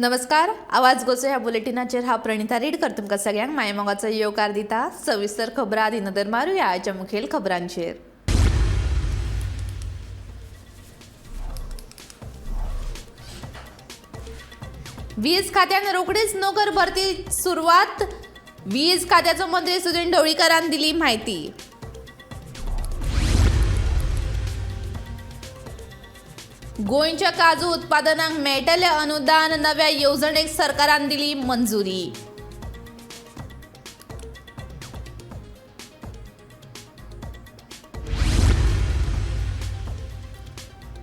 नमस्कार, आवाज गोंयचो ह्या बुलेटिनाचेर हांव प्रणिता रेडकर तुमकां सगळ्यांक मायमोगाचो येवकार दिता. सविस्तर खबरां आदी नदर मारुया आयच्या मुखेल खबरांचेर. वीज खात्यान रोखडीच नोकर भरती सुरवात. वीज खात्याचो मंत्री सुदिन ढवळीकरान दिली म्हायती. गोंयच्या काजू उत्पादनाक मेळटलें अनुदान, नव्या येवजणेक सरकारान दिली मंजुरी.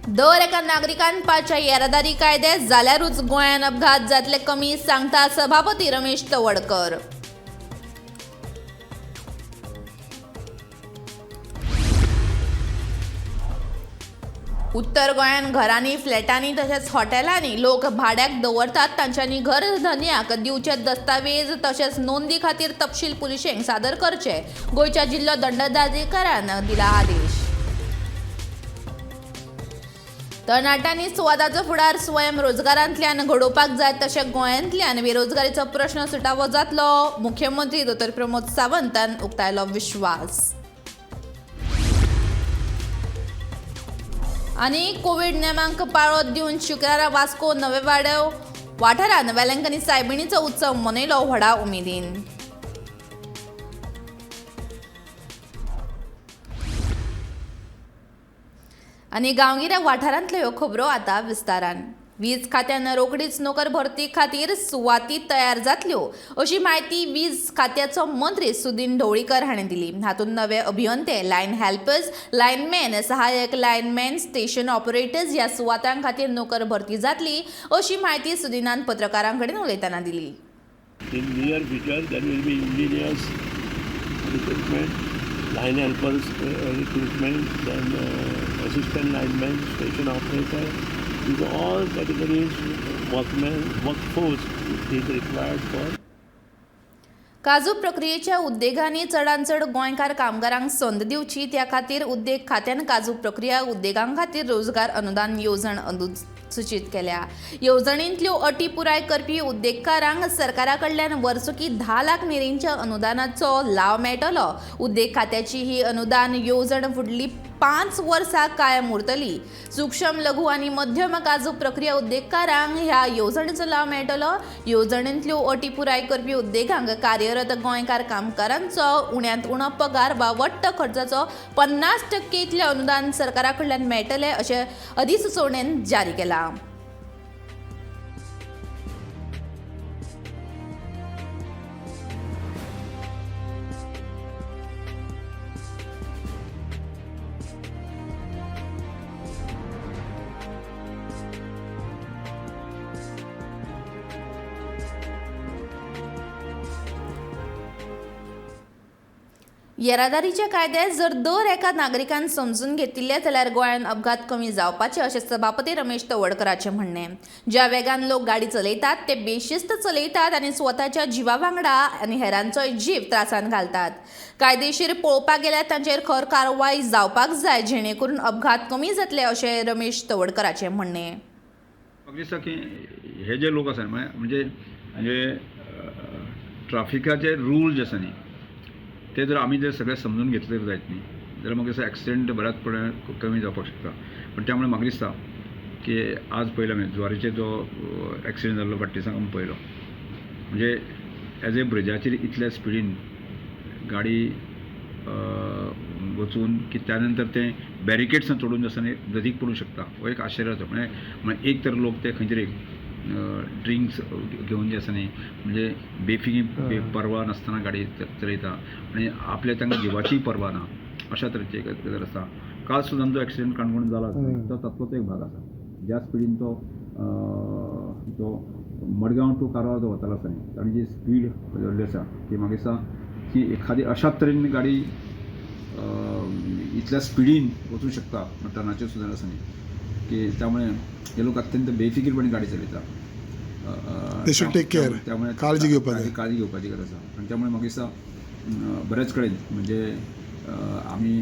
दर एका नागरिकान पाळच्या येरादारी कायदे जाल्यारूच गोंयांत अपघात जातले कमी, सांगता सभापती रमेश तवडकर. उत्तर गोंयांत घरांनी, फ्लॅटांनी तशेंच हॉटेलांनी लोक भाड्याक दवरतात तांच्यांनी घर धनयाक दिवचे दस्तावेज तशेंच नोंदी खातीर तपशील पुलिशेंक सादर करचे, गोंयच्या जिल्लो दंडाधिकाऱ्यान दिला आदेश. तरणाट्यांनी स्वताचो फुडार स्वयं रोजगारांतल्यान घडोवपाक जाय, तशें गोंयांतल्यान बेरोजगारीचो प्रश्न सुटावो जातलो, मुख्यमंत्री दोतोर प्रमोद सावंतान उक्तायलो विश्वास. आनी कोवीड नेमांक पाळो दिवन शुक्रारा वास्को नवेवाडो वाठारांत वेलंकनी सायबिणीचो उत्सव मनयलो व्हडा उमेदीन. आनी गांवगिऱ्या वाठारांतल्यो ह्यो खबरो आतां विस्तारान. वीज खात्यान रोखडीच नोकर भरती खातीर सुवाती तयार जातल्यो अशी म्हायती वीज खात्याचो मंत्री सुदिन ढवळीकर हांणी दिली. हातूंत नवे अभियंते, लायन हेल्पर्स, लायनमॅन, सहाय्यक लायनमॅन, स्टेशन ऑपरेटर्स ह्या सुवातां खातीर नोकर भरती जातली अशी म्हायती सुदिनान पत्रकारां कडेन उलयतना दिली. In near future, there will be engineers recruitment, line helpers recruitment, then assistant linemen, station operator. These are all categories workmen, workforce is required for. काजू प्रक्रियेच्या उद्देगांनी चडांत चड गोंयकार कामगारांक संद दिवची त्या खातीर उद्देग खात्यान काजू प्रक्रिया उद्देगां खातीर रोजगार अनुदान येवजण अधिसुचीत केल्या. येवजणेंतल्यो अटी पुराय करपी उद्देगकारांक सरकारा कडल्यान वर्सुकी 10 लाख मेरेनच्या अनुदानाचो लाव मेळटलो. उद्देग खात्याची ही अनुदान येवजण फुडली 5 वर्सां कायम उरतली. सूक्ष्म, लघु आनी मध्यम काजू प्रक्रिया उद्देगकारांक ह्या येवजणेचो लाव मेळटलो. येवजणेंतल्यो अटी पुराय करपी उद्देगांक कार्यरत गोंयकार कामगारांचो उण्यांत उणो पगार वा वट्ट खर्चाचो 50% इतलें अनुदान सरकारा कडल्यान मेळटलें अशें अधिसुचोवणेन जारी केलां. येरादारीचे कायदे जर दर एका नागरिकान समजून घेतिल्ले जाल्यार गोंयांत अपघात कमी जावपाचे अशें सभापती रमेश तवडकराचें म्हणणें. ज्या वेगान लोक गाडी चलयतात ते बेशिस्त चलयतात आनी स्वताच्या जिवा वांगडा आनी हेरांचोय जीव त्रासान घालतात. कायदेशीर पळोवपाक गेल्यार तांचेर खर कारवाय जावपाक जाय जेणे करून अपघात कमी जातले अशें रमेश तवडकराचें म्हणणें. म्हाका दिसता की हे जे लोक आसा म्हणजे म्हणजे ट्राफिकाचे रूल जे आसा न्ही ते जर आमी जर सगळे समजून घेतले जायत न्ही जाल्यार म्हाका दिसता एक्सिडंट बऱ्याच प्रमाणात कमी जावपाक शकता. पण त्यामुळे म्हाका दिसता की आज पळयला आमी जुवारीचेर जो एक्सिडंट जाल्लो फाटल्या दिसांक आमी पळयलो, म्हणजे एज ए ब्रिजाचेर इतल्या स्पिडीन गाडी वचून की त्या नंतर तें बॅरिकेड्स तोडून आसतना न्ही नदीक पडूंक शकता, हो एक आश्चर्याचो. म्हळ्यार एक तर लोक ते खंय तरी ड्रिंक्स घेवन जे आसा न्ही म्हणजे बेफिकी पर्वा नासतना गाडी चलयता आनी आपल्या तांकां जिवाचीय पर्वा ना अशा तरेची एक गजाल आसा. काल सुद्दां जो एक्सिडंट काणकोण जाला तो तातूंतलो एक भाग आसा. ज्या स्पिडीन तो जो मडगांव टू कारवार जो वतालो आसा न्ही ताणें जी स्पीड दवरली आसा ती म्हाका दिसता की एखादी अशा तरेन गाडी इतल्या स्पिडीन वचूंक शकता टर्नाचेर सुद्दां आसा न्ही की त्यामुळे हे लोक अत्यंत बेफिकीरपणे गाडी चलयता. They should take care. त्यामुळे काळजी घेवपाक जाय. काळजी घेवपाची गरज आसा. आनी त्यामुळे म्हाका दिसता बऱ्याच कडेन म्हणजे आमी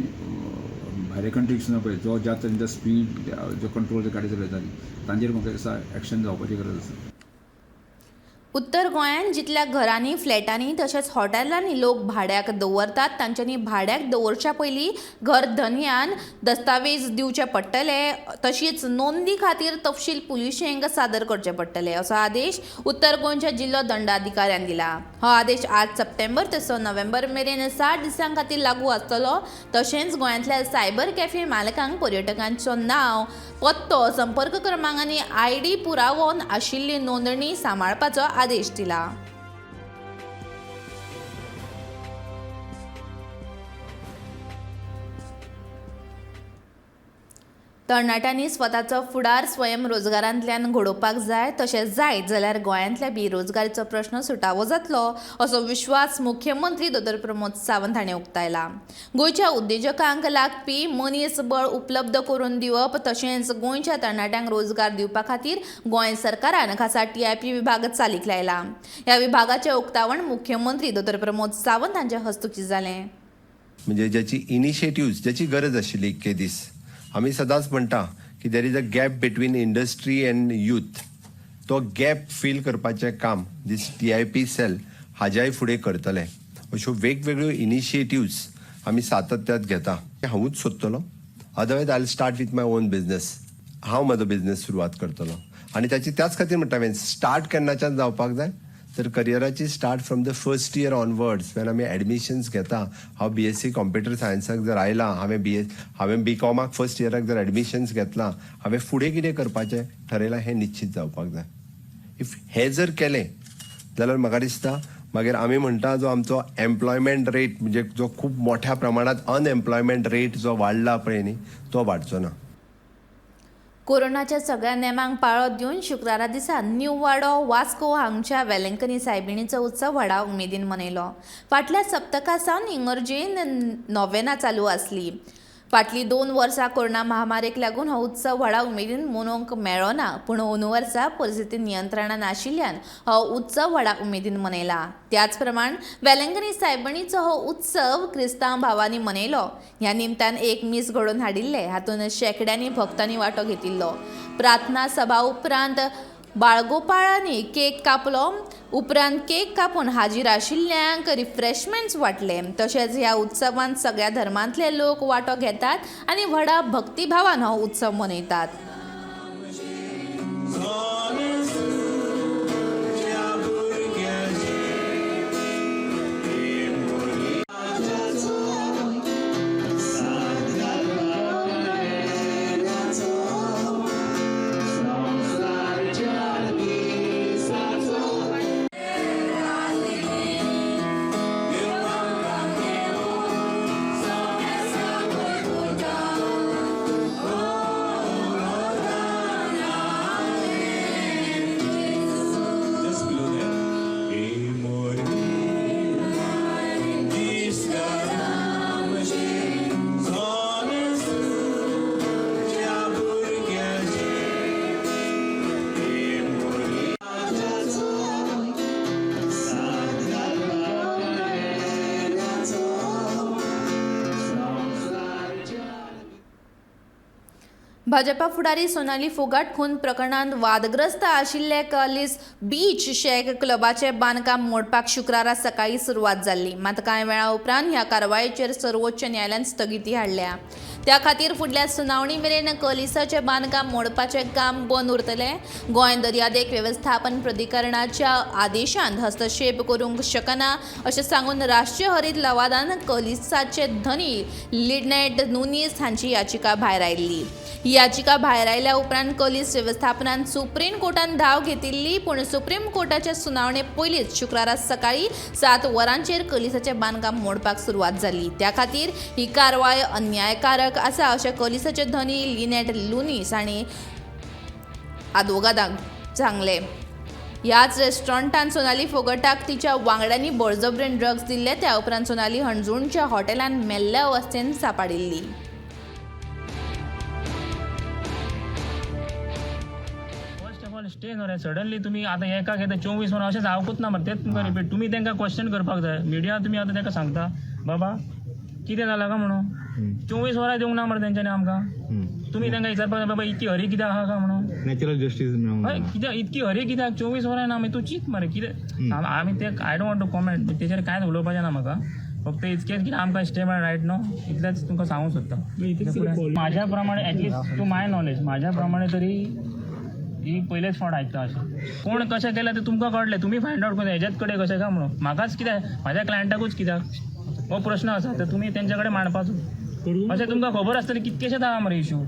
भायल्या कंट्रीक सुद्दां पळय जो ज्या तरेन स्पीड जो कंट्रोल गाडी चलयता न्ही तांचेर म्हाका दिसता एक्शन जावपाची गरज आसा. उत्तर गोंयांत जितल्या घरांनी, फ्लॅटांनी तशेंच हॉटेलांनी लोक भाड्याक दवरतात तांच्यांनी भाड्याक दवरच्या पयलीं घर धनयान दस्तावेज दिवचे पडटले, तशीच नोंदी खातीर तपशील पुलिशेंक सादर करचे पडटले असो आदेश उत्तर गोंयच्या जिल्लो दंडाधिकाऱ्यान दिला. हो आदेश 8 सप्टेंबर ते 6 नोव्हेंबर मेरेन 60 दिसां खातीर लागू आसतलो. तशेंच गोंयांतल्या सायबर कॅफे मालकांक पर्यटकांचो नांव, पत्तो, संपर्क क्रमांक आनी आयडी पुरावो आशिल्ली नोंदणी सांबाळपाचो आदेश दिला. तरणाट्यांनी स्वताचो फुडार स्वयंरोजगारांतल्यान घडोवपाक जाय, तशें जायत जाल्यार गोंयांतल्या बेरोजगारीचो प्रश्न सुटावो जातलो असो विश्वास मुख्यमंत्री दोतोर प्रमोद सावंत हांणी उक्तायला. गोंयच्या उद्देजकांक लागपी मनीस बळ उपलब्ध करून दिवप तशेंच गोंयच्या तरणाट्यांक रोजगार दिवपा खातीर गोंय सरकारान खासा TIP विभाग चालीक लायला. ह्या विभागाचें उक्तावण मुख्यमंत्री दोतोर प्रमोद सावंत हांचे हस्तुकीं जालें. म्हणजे ज्याची इनिशिएटिव्स ज्याची गरज आशिल्ली इतके दीस आमी सदांच म्हणटा की there is a gap between industry and youth, तो गॅप फील करपाचें काम दीस TIP cell हाज्याय फुडें करतले. अश्यो वेगवेगळ्यो इनिशिएटिव्स आमी सातत्यात घेता. हांवूच सोदतलो, otherwise I start with my own business. हांव म्हजो बिजनेस सुरवात करतलो आनी ताची त्याच खातीर म्हणटा हांवें स्टार्ट केन्नाच्यान जावपाक जाय तर करियराची start from the first year onwards when आमी एडमिशन्स घेता. हांव BSc computer सायन्साक जर आयलां, हांवें बीकॉमाक फर्स्ट इयराक जर एडमिशन्स घेतलां, हांवें फुडें कितें करपाचें ठरयलां हें निश्चीत जावपाक जाय. If हें जर केलें जाल्यार म्हाका दिसता मागीर आमी म्हणटा जो आमचो एम्प्लॉयमेंट रेट म्हणजे जो खूब मोठ्या प्रमाणांत अनएम्प्लॉयमेंट रेट जो वाडला पळय न्ही तो वाडचो ना. कोरोनाच्या सगळ्या नेमांक पाळो दिवन शुक्रारा दिसा न्यू वाडो वास्को हांगच्या वेलंकनी सायबिणीचो उत्सव व्हडा उमेदीन मनयलो. फाटल्या सप्तका सावन इगर्जेन नोवेना चालू आसली. फाटलीं 2 वर्सां कोरोना महामारीक लागून हो उत्सव व्हडा उमेदीन मनोवंक मेळ्ळो ना, पूण अंदू वर्सा परिस्थिती नियंत्रणान आशिल्ल्यान हो उत्सव व्हडा उमेदीन मनयला. त्याच प्रमाण वेलंकनी सायबिणीचो हो उत्सव क्रिस्तांव भावांनी मनयलो. ह्या निमतान एक मीस घडोवन हाडिल्लें, हातूंत शेंकड्यांनी भक्तांनी वांटो घेतिल्लो. प्रार्थना सभा उपरांत बाळगोपाळांनी केक कापलो. उपरांत केक कापून हाजीर आशिल्ल्यांक रिफ्रेशमेंट्स वांटले. तशेंच ह्या उत्सवांत सगळ्या धर्मांतले लोक वांटो घेतात आनी व्हडा भक्तिभावान हो उत्सव मनयतात. भाजपा फुडारी सोनाली फोगाट खून प्रकरणांत वादग्रस्त आशिल्ले कॉलिस बीच शॅक क्लबाचें बांदकाम मोडपाक शुक्रारा सकाळीं सुरवात जाल्ली. मात कांय वेळा उपरांत ह्या कारवायेचेर सर्वोच्च न्यायालयान स्थगिती हाडल्या. त्या खातीर फुडल्या सुनावणी मेरेन कलिसाचें बांदकाम मोडपाचें काम बंद उरतलें. गोंय दर्यादेग वेवस्थापन प्राधिकरणाच्या आदेशांत हस्तक्षेप करूंक शकना अशें सांगून राष्ट्रीय हरीत लवादान कलिसाचे धनी लिनेट नुनीस हांची याचिका भायर आयिल्ली. ही याचिका भायर आयल्या उपरांत कलीस वेवस्थापनान सुप्रीम कोर्टान धांव घेतिल्ली, पूण सुप्रीम कोर्टाच्या सुनावणे पयलींच शुक्रारा सकाळीं 7 वरांचेर कलिसाचें बांदकाम मोडपाक सुरवात जाली. त्या खातीर ही कारवाय अन्यायकारक आसा अशें कलिसाचे धनी लिनेट लुनीस हांणी आदवोगादाक सांगलें. ह्याच रेस्टॉरंटान सोनाली फोगटाक तिच्या वांगड्यांनी बळजबरेन ड्रग्स दिल्ले. त्या उपरांत सोनाली हणजूणच्या हॉटेलांत मेल्ल्या अवस्थेंत सांपडिल्ली. स्टे न्हू रे सडनली तुमी आतां एकाक येता 24 वरां अशें जावकूच ना मरे. तेच तुमकां रिपीट तुमी तांकां क्वेश्चन करपाक जाय. मिडिया तुमी आतां तांकां सांगता बाबा कितें जालां काय म्हणून 24 वरां दिवंक ना मरे तेंच्यांनी आमकां. तुमी तांकां विचारपाक जाय, बाबा इतकी हरी कित्याक आहा काय म्हणून. नॅचरल जस्टीस मेळूंक हय, जाय. कित्याक इतकी हरी कित्याक 24 वरां ना, मागीर तूं चीत मरे कितें. आमी ते I don't want to comment तेजेर, कांयच उलोवपाचें ना म्हाका. फक्त इतकेंच की आमकां स्टे मेळ्ळा रायट न्हू, इतलेंच तुमकां सांगूंक सोदता. म्हाज्या प्रमाणे, at least to my knowledge, म्हाज्या प्रमाणे तरी ही पयलेच फावट आयकता अशें. कोण कशें केलें तें तुमकां कळटलें, तुमी फायंड आवट करून हेज्याच कडेन कशें काय म्हणून म्हाकाच कित्याक, म्हाज्या क्लायंटाकूच कित्याक हो प्रश्न आसा, तर तुमी तेंच्या कडेन मांडपाचो. अशें तुमकां खबर आसतलें कितकेशेच आहा मरे इशू.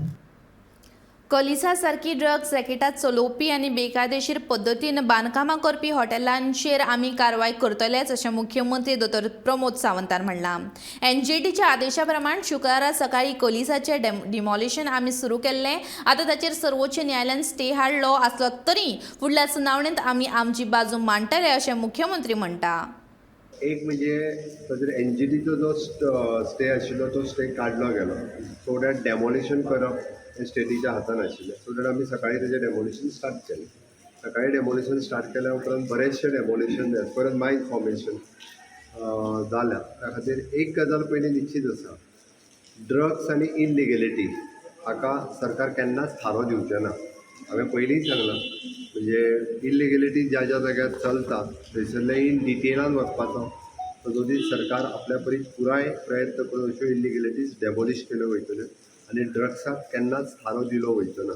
कलिसा सारकी ड्रग्स रॅकेटां चलोवपी आनी बेकायदेशीर पद्दतीन बांदकामां करपी हॉटेलांचेर आमी कारवाय करतलेच अशें मुख्यमंत्री दोतोर प्रमोद सावंतान म्हणलां. एनजीटीच्या आदेशा प्रमाण शुक्रारा सकाळीं कलिसाचें डिमॉलिशन आमी सुरू केल्लें. आतां ताचेर सर्वोच्च न्यायालयान स्टे हाडलो आसलो तरी फुडल्या सुनावणेंत आमी आमची बाजू मांडटले अशें मुख्यमंत्री म्हणटा. एक म्हणजे ताजेर एनजीटीचो जो स्टे आशिल्लो तो स्टे काडलो गेलो, सो that demolition करप हें स्टेटीच्या हातान आशिल्लें. सो that आमी सकाळीं तेजें डेमोलिशन स्टार्ट केलें. सकाळीं डेमोलिशन स्टार्ट केल्या उपरांत बरेचशें demolition as per as my information जाल्या. त्या खातीर एक गजाल पयलीं निश्चीत आसा, ड्रग्स आनी इनलिगेलिटी हाका सरकार केन्नाच थारो दिवचें ना. हांवें पयलींय सांगलां, म्हणजे इनलिगेलिटी ज्या ज्या जाग्यार चलता थंयसरलें इन डिटेलान वचपाचो जो सरकार आपल्या परीन पुराय प्रयत्न करून अश्यो इनलिगेलिटीज डेमोलिश केल्यो वयतल्यो आनी ड्रग्साक केन्नाच थारो दिलो वयचो ना.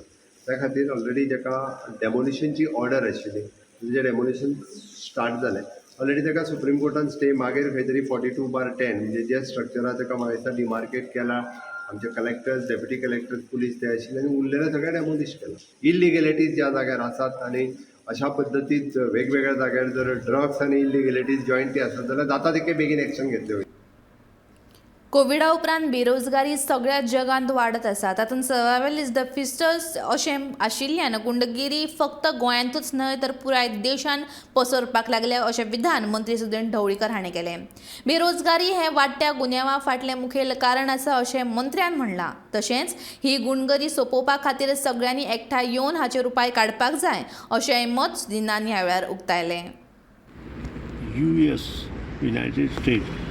त्या खातीर ऑलरेडी ताका डेमोलिशनची ऑर्डर आशिल्ली, तेजें डेमोलिशन स्टार्ट जालें. ऑलरेडी ताका सुप्रीम कोर्टान स्टे मागीर खंय तरी 42/10, म्हणजे जे स्ट्रक्चराक ताका म्हाका दिसता डिमार्केट केला. आमचे कलेक्टर्स, डेप्युटी कलेक्टर्स, पुलीस ते आशिल्ले आनी उरलेलें सगळें डेमोलिश केलां. इलिगेलिटीज ज्या जाग्यार आसात आनी अशा पद्दतीन जर वेगवेगळ्या जाग्यार जर ड्रग्स आनी इलिगेलिटीज जॉयंटली आसत जाल्यार जाता तितके बेगीन एक्शन घेतले वयतले. कोविडा उपरांत बेरोजगारी सगळ्या जगांत वाडत आसा. तातूंत सर्वायवल is the fittest अशें आशिल्ल्यान गुंडगिरी फक्त गोंयांतूच न्हय तर पुराय देशान पसरपाक लागल्या अशें विधान मंत्री सुदिन ढवळीकर हाणें केलें. बेरोजगारी हें वाडट्या गुन्यांवा फाटलें मुखेल कारण आसा अशें मंत्र्यान म्हणलां. तशेंच ही गुंडगिरी सोंपोवपा खातीर सगळ्यांनी एकठांय येवन हाचेर उपाय काडपाक जाय अशेंय मत सुदिनान ह्या वेळार उक्तायलें. US, United state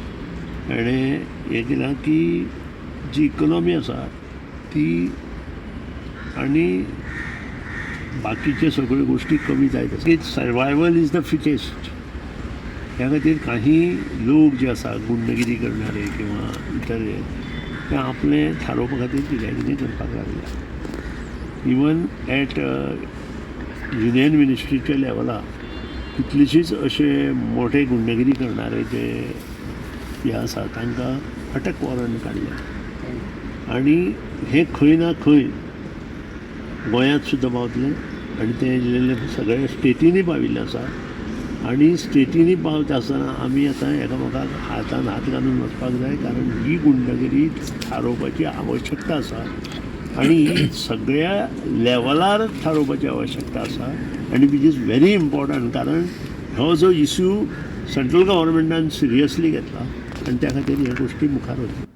हेणें हें केलां की जी इकॉनॉमी आसा ती आनी बाकीचे सगळ्यो गोश्टी कमी जायत आसा. सर्वायवल is the fittest ह्या खातीर काही लोक जे आसा गुंडगिरी करणारे किंवा इतर हे, ते आपलें थारोवपा खातीर कित्याक कितें करपाक लागल्या. इवन एट युनियन मिनिस्ट्रीच्या लेवलार कितलेशीच अशे मोठे गुंडगिरी करणारे जे हे आसा तांकां अटक वॉरंट काडले आनी हे खंय ना खंय गोंयांत सुद्दां पावतलें आनी तें इल्लें सगळ्या स्टेटींनी पाविल्लें आसा. आनी स्टेटींनी पावता आसतना आमी आतां एकामेकाक हातान हात घालून वचपाक जाय, कारण ही गुंडगिरी थारोवपाची आवश्यकता आसा आनी ही सगळ्या लेवलार थारोवपाची आवश्यकता आसा आनी which is very important, कारण हो जो इश्यू सेंट्रल गव्हर्मेंटान सिरियसली घेतला आनी त्या खातीर ह्यो गोश्टी मुखार वतल्यो.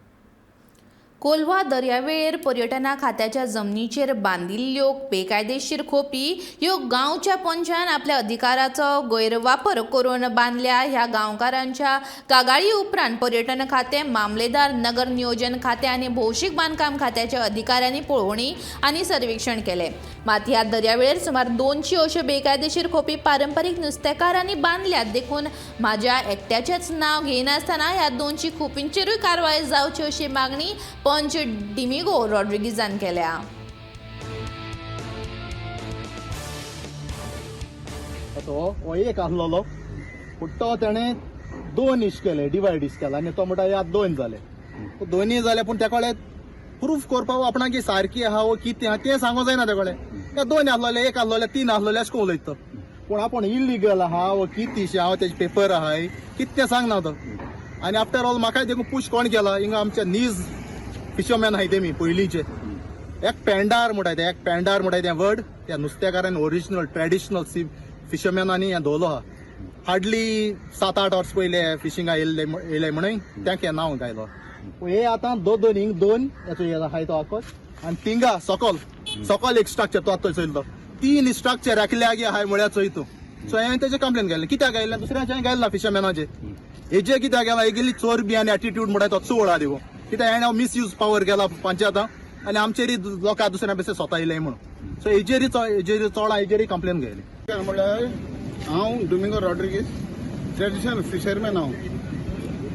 कोलवा दर्यावेळेर पर्यटना खात्याच्या जमनीचेर बांदिल्ल्यो बेकायदेशीर खोपी ह्यो गांवच्या पंचान आपल्या अधिकाराचो गैरवापर करून बांदल्या. ह्या गांवकारांच्या कागाळी उपरांत पर्यटन खातें, मामलेदार, नगर नियोजन खातें आनी भौशीक बांदकाम खात्याच्या अधिकाऱ्यांनी पळोवणी आनी सर्वेक्षण केलें. मात ह्या दर्यावेळेर सुमार 200 अश्यो बेकायदेशीर खोपी पारंपारीक नुस्तेकारांनी बांदल्यात, देखून म्हाज्या एकट्याचेंच नांव घेयनासतना ह्या 200 खोपींचेरूय कारवाय जावची अशी मागणी पंच डिमिगो रॉड्रिगीजान केल्या. तो हो एक आसलेलो पूण तो तेणें दोन इश केले, डिवायड इश केला आनी तो म्हणटा हे आतां दोन जाले. दोनूय जाले पूण त्या कडेन प्रूफ करपाक आपणाक सारकी आहा वो कितें आहा तें सांगो जायना. त्या कडेन ते दोन आसलेले, एक आसलेले, तीन आसलेले अशें करून उलयता तो. पूण आपूण इलिगल आहा वो कितें आहा, तेजे पेपर आहाय कितें तें सांगना तो. आनी आफ्टर ऑल म्हाकाय देखून पूश कोण केला, हिंगा आमच्या नीज फिशरमॅन आहाय तेमी पयलींचे, एक पेंडार म्हणटाय ते, एक पेंडार म्हणटाय तें वर्ड त्या नुस्तेकारान ओरिजिनल ट्रेडिशनल सी फिशरमॅनांनी हें दवरलो आहा. हार्डली 7-8 वर्स पयले फिशिंगा येयल्ले येयले म्हणून तें नांव गायलो. पूण हे आतां दोन दोन हिंग दोन हेचो हे आहाय तो आकोश आनी तिंगा सकल सकल एक स्ट्रक्चर तो आतां चोयलो, तीन स्ट्रक्चर एकल्यागे आहाय म्हळ्यार चोय तूं. सो हांवें तेजें कंप्लेन घातलें, कित्याक गायलें दुसऱ्याचें हांवें गायला फिशरमॅनाचें हेजे कित्याक गेला, हेगेली चोरबी आनी एटिट्यूड म्हणटा तो चोड आहा देखून कित्याक हेणें मिसयूज पावर केला पंचायतां. आनी आमचेर लोकां दुसऱ्या बेसे स्वता येयले म्हणून. सो हेजेरी हेजेरी चड हेजेरी कंप्लेन घेयली. म्हणल्यार हांव डोमिंगो रॉड्रिगीस, ट्रेडिशनल फिशरमॅन हांव.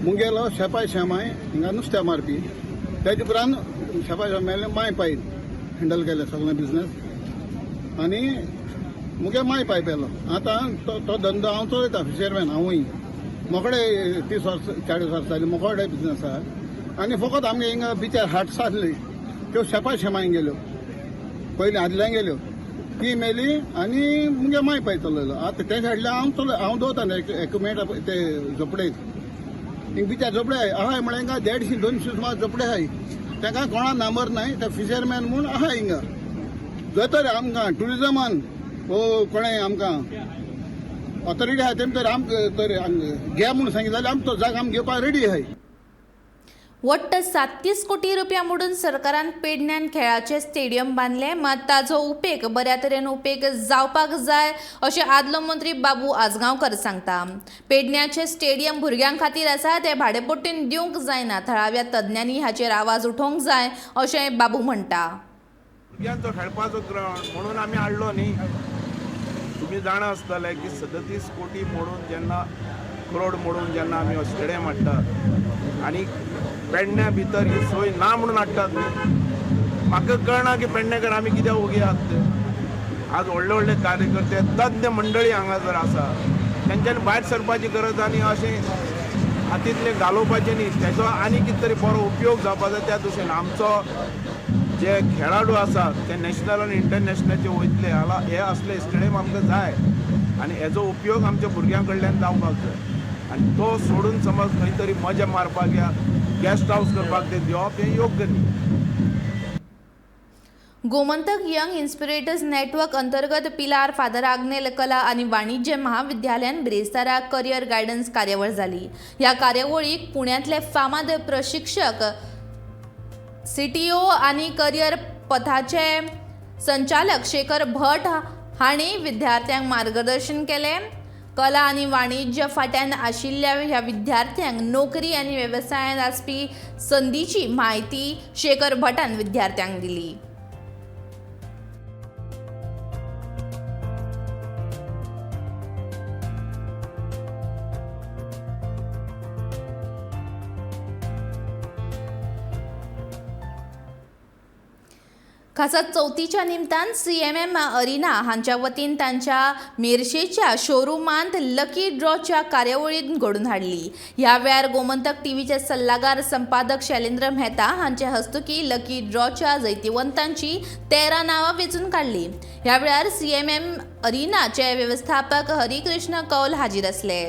मुगेलो शेपाय शेमाय हिंगा नुस्त्या मारपी. तेजे उपरांत शेपाय शेमायले माय पायन हँडल केलें सगळें बिजनेस आनी मुगे माय पाय पेलो. आतां तो तो धंदो हांव चलयता, फिशरमॅन हांवूय मोकडे 30 वर्स 40 वर्सां जालीं मोकडे बिजनेस आहा. आनी फकत आमगे हिंगा बिचार हाट्स आसली त्यो शेपाय शेमाय गेल्यो, पयलीं आदल्यान गेल्यो, ती मेली आनी मुगे माय पाय चलयलो. आतां ते सायडल्यान हांव चलय, हांव दवरता एक्विपमेंट ते झोपडे. हिंग बिचार झोपडे आहाय म्हळ्यार हिंगा 150 200 सुमार झोपडे आहाय. ताका कोणा नंबर नाय, ते फिशरमॅन म्हूण आहा हिंगा. जर तर आमकां ट्युरिजमान वो कोणें आमकां ऑथॉरिटी आहा तेम तर आमकां तर घे म्हूण सांगितलें जाल्यार आम तो जागा आम घेवपाक रेडी आहाय. वट्ट 37 कोटी रुपया मोडून सरकारान पेडण्यान खेळाचे स्टेडियम बांदले, मात ताजो उपेग बऱ्या तरेन उपेग जावपाक जाय अशें आदलो मंत्री बाबू आजगांवकर सांगता. पेडण्याचे स्टेडियम भुरग्यां खातीर आसा, ते भाडेपट्टीन दिवंक जायना. थळाव्या तज्ञांनी हाचेर आवाज उठोवंक जाय अशें बाबू म्हणटा. भुरग्यांचो खेळपाचो ग्रावंड म्हणून आमी हाडलो न्ही. तुमी जाणा आसतले की 37 कोटी मोडून जेन्ना, करोड मोडून जेन्ना आमी हो स्टेडियम हाडटात आनी पेडण्या भितर ही सोय ना म्हणून हाडटात न्ही. म्हाका कळना की पेडणेकर आमी कित्याक ओगी आहात ते. आज व्हडले व्हडले कार्यकर्ते, तज्ञ मंडळी हांगासर आसा, तेंच्यांनी भायर सरपाची गरज आनी अशें हातींतलें घालोवपाचें न्ही. तेजो आनी कितें तरी बरो उपयोग जावपा जाय. त्या दृश्टीन आमचो जे खेळाडू आसात ते नॅशनल आनी इंटरनॅशनलाचे वयतले हे असले स्टेडियम आमकां जाय आनी हेजो उपयोग आमच्या भुरग्यां कडल्यान जावपाक जाय. आनी तो सोडून समज खंय तरी मजा मारपाक या गेस्ट हावस करपाक ते दिवप हें योग्य न्ही. गोमंतक यंग इन्स्पिरेटर्स नेटवर्क अंतर्गत पिलार फादर आग्नेल कला आनी वाणिज्य महाविद्यालयान बिरेस्तारा करियर गायडन्स कार्यावळ जाली. ह्या कार्यावळीक पुण्यांतले फामाद प्रशिक्षक, सीटीओ आनी करियर पथाचे संचालक शेखर भट हांणी विद्यार्थ्यांक मार्गदर्शन केलें. कला आनी वाणिज्य फाट्यान आशिल्ल्या ह्या विद्यार्थ्यांक नोकरी आनी वेवसायांत आसपी संदीची म्हायती शेखर भटान विद्यार्थ्यांक दिली. खासा चवथीच्या निमतान सीएमएम अरिना हांच्या वतीन तांच्या मेरशेच्या शोरुमांत लकी ड्रॉच्या कार्यावळीत घडून हाडली. ह्या वेळार गोमंतक टीव्हीचे सल्लागार संपादक शैलेंद्र मेहता हांचे हस्तुकी लकी ड्रॉच्या जैतिवंतांची 13 नांवां वेंचून काडली. ह्या वेळार सीएमएम अरिनाचे वेवस्थापक हरिकृष्ण कौल हाजीर आसले.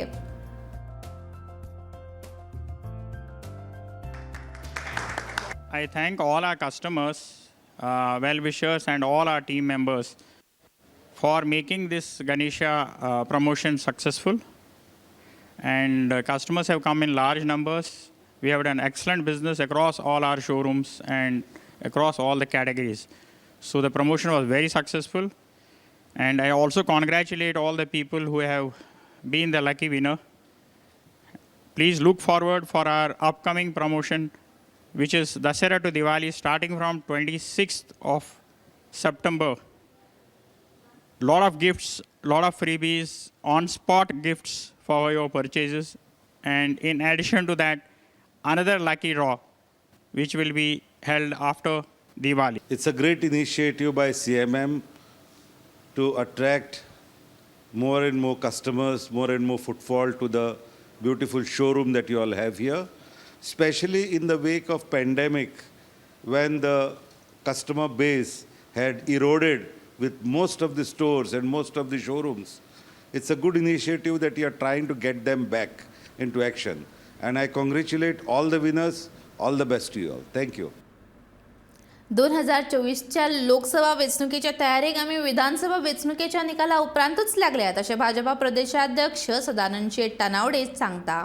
I thank all our customers, well wishers, and all our team members for making this Ganesha promotion successful. And customers have come in large numbers. We have done excellent business across all our showrooms and across all the categories. So the promotion was very successful. And I also congratulate all the people who have been the lucky winner. Please look forward for our upcoming promotion, which is Dasara to Diwali, starting from 26th of September. Lot of gifts, lot of freebies, on spot gifts for your purchases, and in addition to that, another lucky draw, which will be held after Diwali. It's a great initiative by CMM to attract more and more customers, more and more footfall to the beautiful showroom that you all have here, especially in the wake of pandemic when the customer base had eroded with most of the stores and most of the showrooms. It's a good initiative that you are trying to get them back into action. And I congratulate all the winners. All the best to you all. Thank you. 2024च्या Lok Sabha वेंचणुकेच्या तयारेक आमी विधानसभा वेंचणुकेच्या निकाला उपरांतूच लागल्यात अशें भाजपा प्रदेशाध्यक्ष सदानंद शेट तानावडे सांगता.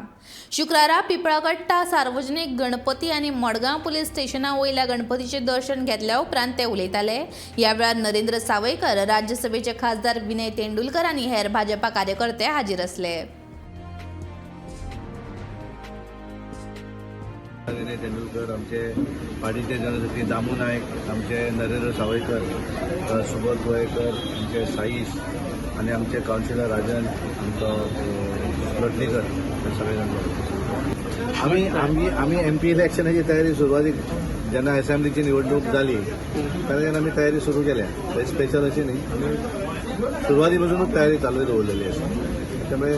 शुक्रारा पिपळाकट्टा सार्वजनीक गणपती आनी मडगांव पुलीस स्टेशना वयल्या गणपतीचें दर्शन घेतल्या उपरांत ते उलयताले. ह्या वेळार नरेंद्र सावयकर, राज्यसभेचे खासदार विनय तेंडुलकर आनी हेर भाजपा कार्यकर्ते हाजीर आसले. विनय तेंडुलकर, आमचे पार्टीचे जनरल सेक्रेटरी दामू नायक, आमचे नरेंद्र सावयकर, सुबोध गोवेकर, आमचे साईश आनी आमचे कावन्सिलर राजन आमचो लोटलीकर, हे सगळे जाण. आमी आमी आमी एमपी इलेक्शनाची तयारी सुरवातीक जेन्ना असेंब्लीची निवडणूक जाली तेन्ना आमी तयारी सुरू केल्या. ते स्पेशल अशी न्ही, आमी सुरवाती पासूनच तयारी चालू दवरलेली आसा. त्यामुळे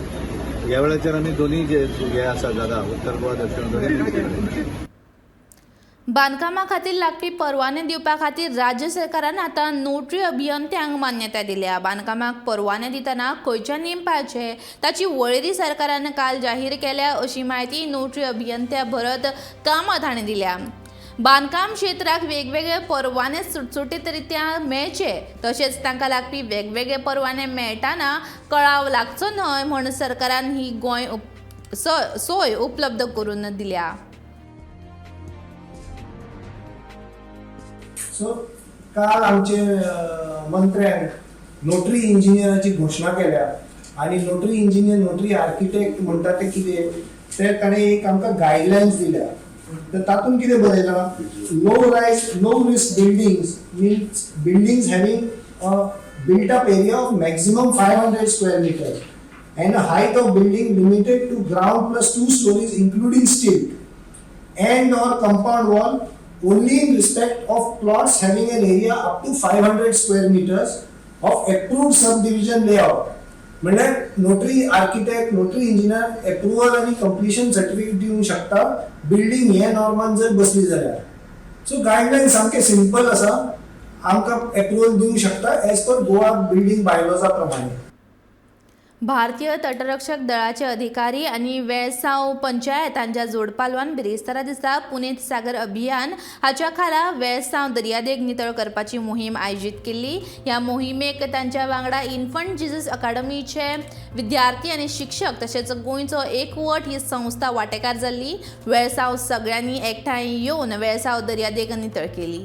ह्या वेळाचेर आमी दोन्ही जे हे आसा जागा, उत्तर गोवा, दक्षिण दोन्ही. बांदकामा खातीर लागपी परवाने दिवपा खातीर राज्य सरकारान आतां नोटरी अभियंत्यांक मान्यताय दिल्या. बांदकामाक परवाने दितना खंयचे नेम पाळचे ताची वळेरी सरकारान काल जाहीर केल्या, अशी म्हायती नोटरी अभियंत्या भरत कामत हांणी दिल्या. बांदकाम क्षेत्राक वेगवेगळे परवाने सुटसुटीत रित्या मेळचे, तशेंच तांकां लागपी वेगवेगळे परवाने मेळटाना कळाव लागचो न्हय म्हूण सरकारान ही गोंय सोय उपलब्ध करून दिल्या. सो काल आमचे मंत्र्यान नोटरी इंजिनियराची घोशणा केल्या आनी नोटरी इंजिनियर, नोटरी आर्किटेक्ट म्हणटा ते कितें ते ताणें एक आमकां गायडलायन्स दिल्या. तर तातूंत कितें बरयलां, low rise low risk buildings means buildings having a built up area of maximum 500 square meter and a height of building limited to ground plus two stories including stilt and or compound wall only in respect of plots having an area up to 500 square meters of approved subdivision layout. म्हणल्यार notary architect, notary engineer approval आनी completion certificate दिवंक शकता building हे नॉर्मान जर बसली जाल्यार. So guideline सामके simple आसा, आमकां एप्रुवल दिवंक शकता एज पर गोवा बिल्डींग बायलॉजा प्रमाणे. भारतीय तटरक्षक दळाचे अधिकारी आनी वेळसांव पंचायत हांच्या जोडपालवान बिरेस्तारा दिसा पुनीत सागर अभियान हाच्या खाला वेळसांव दर्यादेग नितळ करपाची मोहीम आयोजीत केल्ली. ह्या मोहिमेक तांच्या वांगडा इन्फंट जिजस अकादमीचे विद्यार्थी आनी शिक्षक तशेंच गोंयचो एकवट ही संस्था वांटेकार जाल्ली. वेळसांव सगळ्यांनी एकठांय येवन वेळसांव दर्यादेग नितळ केली.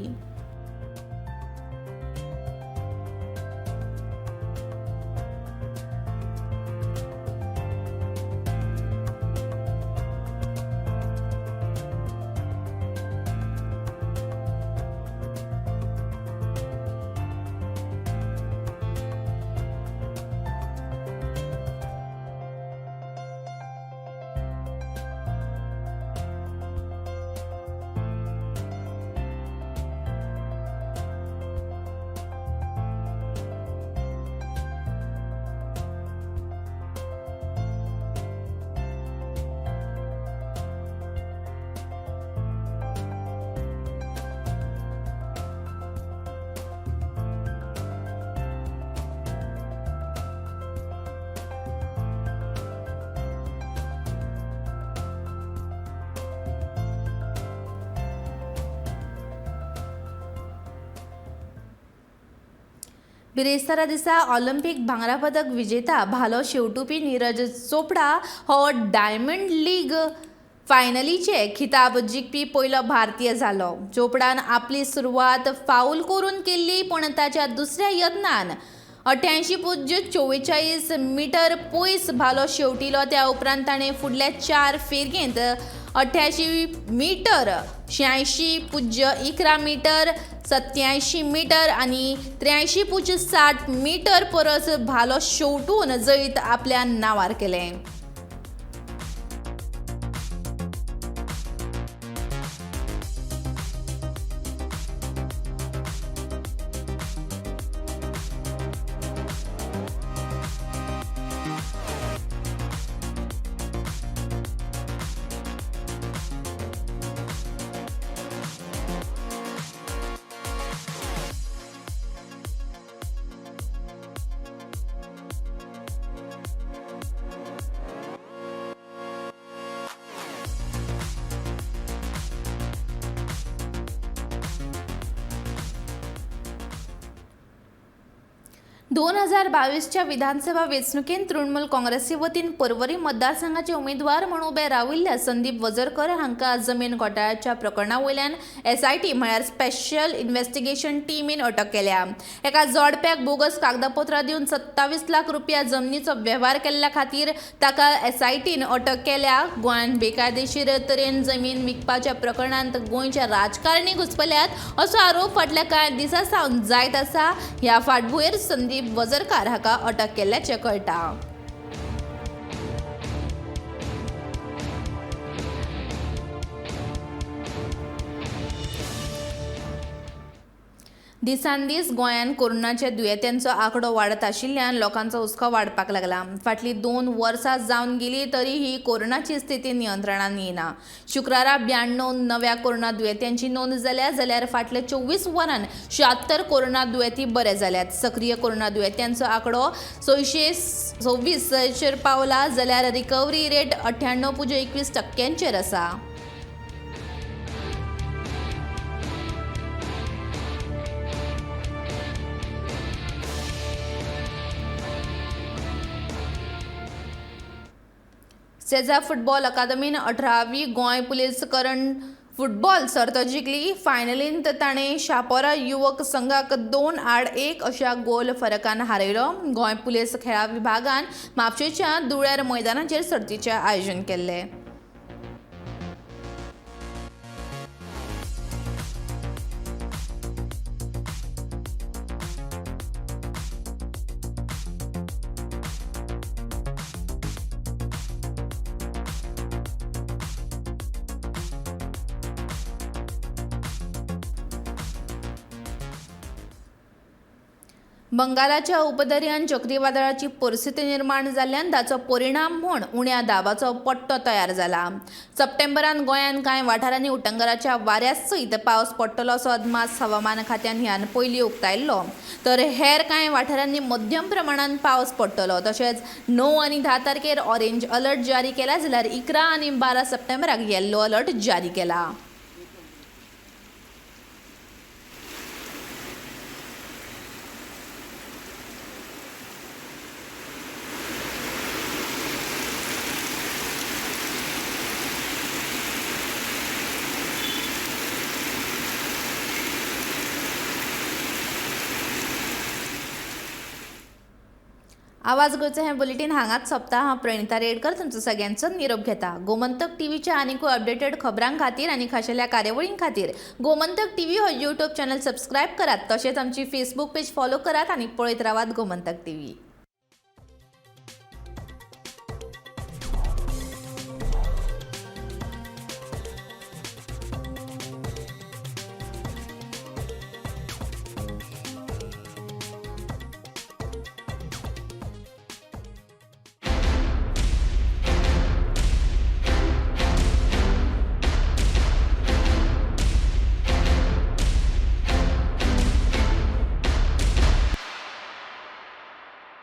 बिरेस्तारा दिसा ऑलिम्पीक भांगरा पदक विजेता भालो शेवटुपी नीरज चोपडा हो डायमंड लीग फायनलीचे खिताब जिखपी पयलो भारतीय जालो. चोपडान आपली सुरवात फावल करून केल्ली, पूण ताच्या दुसऱ्या यत्नान 88.44 मिटर पयस भालो शेवटिलो. त्या उपरांत ताणें फुडल्या 4 फेरयेंत 88 मिटर, 86.11 मिटर, 87 मिटर आनी 83.60 मिटर परस भालो शेवटून जैत आपल्या नांवार केलें. 2022च्या विधानसभा वेंचणुकेंत तृणमूल काँग्रेसी वतीन पर्वरी मतदारसंघाचे उमेदवार म्हूण उबे राविल्ल्या संदीप वझरकर हांकां जमीन घोटाळ्याच्या प्रकरणा वयल्यान एसआयटी म्हळ्यार स्पेशल इन्व्हेस्टिगेशन टीमीन अटक केल्या. एका जोडप्याक बोगस कागदपत्रां दिवन 27 लाख रुपया जमनीचो वेव्हार केल्ल्या खातीर ताका एसआयटीन अटक केल्या. गोंयांत बेकायदेशीर तरेन जमीन विकपाच्या प्रकरणांत गोंयच्या राजकारणी घुसपल्यात असो आरोप फाटल्या कांय दिसां सावन जायत आसा. ह्या फाटभुंयेर संदीप वझरकार हाका अटक केल्ल्याचें कळटा. दिसान दीस गोंयांत कोरोनाच्या दुयेंत्यांचो आंकडो वाडत आशिल्ल्यान लोकांचो हुस्को वाडपाक लागला. फाटलीं 2 वर्सां जावन गेली तरी ही कोरोनाची स्थिती नियंत्रणांत येना. शुक्रारा 92 नव्या कोरोना दुयेंत्यांची नोंद जाल्या, जाल्यार फाटल्या 24 वरांत 76 कोरोना दुयेंती बरे जाल्यात. सक्रीय कोरोना दुयेंत्यांचो आंकडो 626 पावला, जाल्यार रिकव्हरी रेट 98.21% आसा. सेजा फुटबॉल अकादमीन 18वी गोंय पुलीस करंड फुटबॉल सर्त जिखली. फायनलींत ताणें शापोरा युवक संघाक 2-1 अशा गोल फरकान हारयलो. गोंय पुलीस खेळा विभागान म्हापशेंच्या दुळ्यार मैदानाचेर सर्तीचें आयोजन केल्लें. बंगालाच्या उपदर्यान चक्रीवादळाची परिस्थिती निर्माण जाल्ल्यान ताचो परिणाम म्हूण उण्या दाबाचो पट्टो तयार जाला. सप्टेंबरान गोंयांत कांय वाठारांनी उटंगराच्या वाऱ्या सयत पावस पडटलो असो अदमास हवामान खात्यान ह्यान पयलीं उक्तायल्लो. तर हेर कांय वाठारांनी मध्यम प्रमाणान पावस पडटलो. तशेंच 9 आनी 10 तारखेर ऑरेंज अलर्ट जारी केला, जाल्यार 11 आनी 12 सप्टेंबराक येल्लो अलर्ट जारी केला. आवाज गोंयचो हें बुलेटीन हांगाच सोंपता. हांव प्रणिता रेडकर तुमचो सगळ्यांचो निरोप घेता. गोमंतक टीव्हीच्या आनीकूय अपडेटेड खबरां खातीर आनी खाशेल्या कार्यावळीं खातीर गोमंतक टीव्ही हो यूट्यूब चॅनल सबस्क्रायब करात. तशेंच आमची फेसबूक पेज फॉलो करात आनी पळयत रावात गोमंतक टीव्ही.